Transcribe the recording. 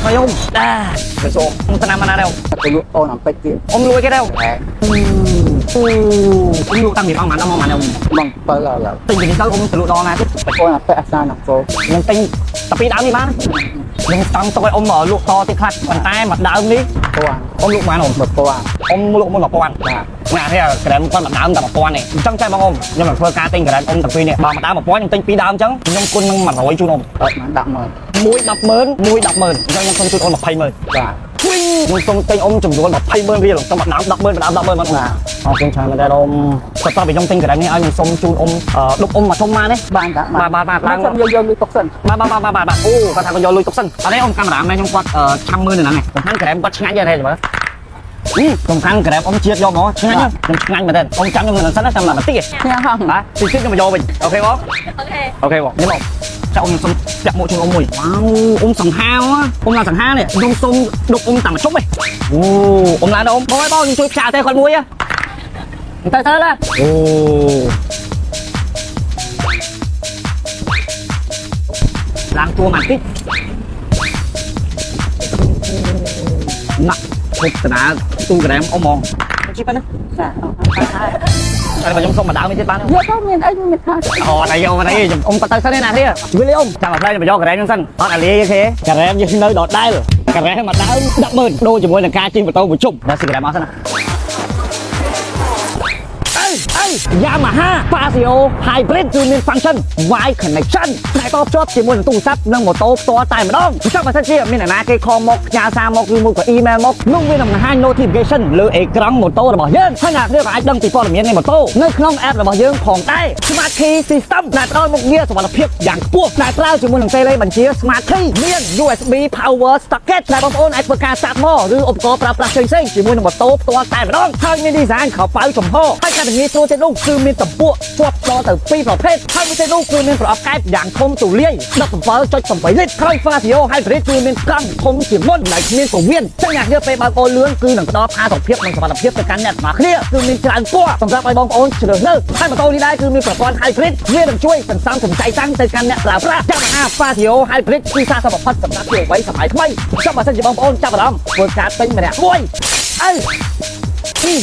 ហើយអ៊ំដាទៅសូមអ៊ំឆ្នាំណាដែរអ៊ំ ទៅលក់អូនអំពេចទៀត អ៊ំលួចគេដែរអ៊ំ តែ អ៊ំលក់តាំងពីម៉ោងប៉ុន្មានដល់ម៉ោងប៉ុន្មានអ៊ំ ម៉ោង7ដល់ឡើយ ទិញពីនេះទៅអ៊ំទៅលក់ដល់ណាទៀត អូនអំពេចអាសានគរ ខ្ញុំទិញតែពីរដើមនេះបានខ្ញុំចង់ទុកឲ្យអ៊ំលក់តទៀតខ្លះប៉ុន្តែមួយដើមនេះ ពាន់ អ៊ំលក់បានអ៊ំ 1000 អ៊ំលក់មុន1000 បាទ ណានេះក្រែមគាត់មួយដើមតែ1000នេះអញ្ចឹងចែបងអ៊ំខ្ញុំនឹងធ្វើការទិញក្រែមអ៊ំតែពីរនេះបើមួយដើម1000ខ្ញុំទិញពីរដើមអញ្ចឹងខ្ញុំគុណនឹង100ជូនអ៊ំ អត់បានដាក់មក មួយ100000មួយ100000អញ្ចឹងខ្ញុំសូមជូនអូន200,000 បាទ ខ្ញុំសូមទិញអ៊ំចំនួន200,000រៀលទៅមួយដើម100000មួយដើម1000,000បាទ បាទ អរគុណច្រើនមែនតើអ៊ំគាត់តបពីខ្ញុំទិញក្រែមនេះឲ្យខ្ញុំសូមជូនអ៊ំដុបអ៊ំមកជុំមកនេះ បានដាក់ បាទបាទបាទឡើង ឡើងសិនយកយកលុយទុកសិន បាទបាទបាទបាទបាទអូគាត់ថាគាត់យកលុយទុកសិនអត់ទេអ៊ំកាមេរ៉ាមែនខ្ញុំគាត់ឆាំមើលនៅហ្នឹងឯងសំខាន់ក្រែមគាត់ឆ្ងាញ់ទេមើលសំខាន់ក្រែមអ៊ំជាតិយកមកឆ្ងាញ់ខ្ញុំឆ្ងាញ់មែនតើអ៊ំចាំខ្ញុំនៅសិនណាចាំបន្តិច ញ៉ាំហង បាទតិចតិចខ្ញុំមកយកវិញ OK បង OK OK បងនេះមកចាអ៊ំខ្ញុំសុំពាក់មួកជូនអ៊ំមួយវ៉ាវអ៊ំសង្ហាអ៊ំឡើងសង្ហានេះខ្ញុំសុំដុបអ៊ំតាមមួយជុំឯងអូអ៊ំឡើងដល់អ៊ំបងអើយបងខ្ញុំជួយផ្សាយទេគាត់មួយទៅទៅឡាអូឡើងតួមកតិចណាក់ឈប់តាទូក្រែមអ៊ំហ្មងជីប៉ុណ្ណា ចា តែខ្ញុំសុំម្ដងនេះទៀតបាន យកទៅមានអីមានថា អូអត់អីអត់អីខ្ញុំអ៊ំក៏ទៅសិនណានេះជួយលីអ៊ំចាំអត់ផ្លែខ្ញុំយកការ៉េមហ្នឹងសិនអត់អាលាយទេការ៉េមយើងនៅដដែលការ៉េមមួយដើម100000ដូរជាមួយនឹងការជិះម៉ូតូមួយជុំដល់ស៊ីការ៉េមអស់សិនណាអីអី Yamaha Fazzio Hybrid គឺមាន function Y connection ដែលតភ្ជាប់ជាមួយនឹងទូរស័ព្ទនិងម៉ូតូផ្ទាល់តែម្ដងអញ្ចឹងបើសិនជាមានអ្នកណាគេ call មកផ្ញើសារមកឬមួយក៏ email មកនោះវានឹងបង្ហាញ notification លើអេក្រង់ម៉ូតូរបស់យើងហើយអ្នកគ្នាក៏អាចដឹងពីព័ត៌មាននៃម៉ូតូនៅក្នុង app របស់យើងផងដែរ Smart Key System ដែលផ្ដល់មុខងារសុវត្ថិភាពយ៉ាងខ្ពស់ដែលប្រើជាមួយនឹង tele បញ្ជា Smart Key មាន USB Power Socket ដែលបងប្អូនអាចធ្វើការសាកថ្មឬឧបករណ៍ប្រើប្រាស់ផ្សេងៗជាមួយនឹងម៉ូតូផ្ទាល់តែម្ដងហើយមាន design ខោប៉ៅចំហហើយការងាយស្រួលទៀតនោះគឺមានទំពក់ជាប់ដល់ទៅពីរប្រភេទហើយមួយទៀតនោះគឺមានប្រអប់កែបយ៉ាងធំទូលាយ17.8លីត្រហើយ Fazzio Hybrid គឺមានកង់ធំជាងមុនដែលគ្មានពវៀនចឹងអ្នកគ្នាពេលបើកអូលឿនគឺនឹងផ្ដល់ផាសុកភាពនិងសុវត្ថិភាពទៅកាន់អ្នកទាំងអស់គ្នាគឺមានច្រើនពណ៌សម្រាប់ឲ្យបងប្អូនជ្រើសរើសហើយម៉ូតូនេះដែរគឺមានប្រព័ន្ធ Hybrid វានឹងជួយសន្សំសំចៃតាំងទៅកាន់អ្នកប្រើប្រាស់ Yamaha Fazzio Hybrid គឺសាកសមបំផុតសម្រាប់យុវវ័យសម័យថ្មីចុះបើសិនជាបងប្អូនចាប់អារម្មណ៍ធ្វើការទិញម្នាក់មួយអើ